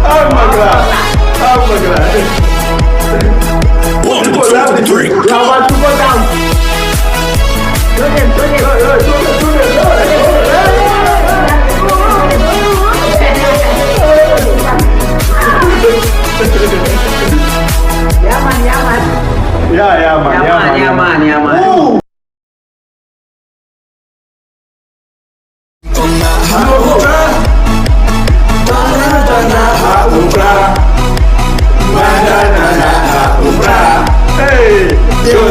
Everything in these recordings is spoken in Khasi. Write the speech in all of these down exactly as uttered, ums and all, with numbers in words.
Oh my God. Oh my God. One, two, three, come on. Two, one, two, one, down. Two, two, two, two, two, two. Yeah, man, yeah, man. Yeah, yeah, man, yeah, man, yeah, man, yeah, man. Ooh. Hey! Hey!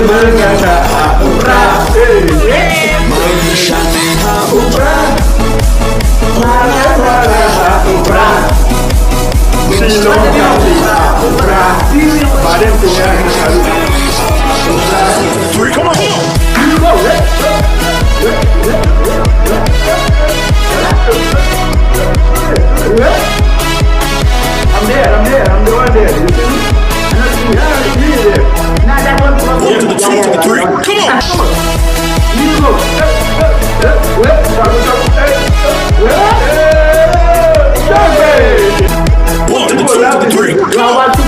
Three, come on! I'm there, I'm there, I'm the one there. You see me? I'm not seeing you. Yeah, I see you there. Nah, that one, one, one. One, two, three, come on! One, two, three, come on!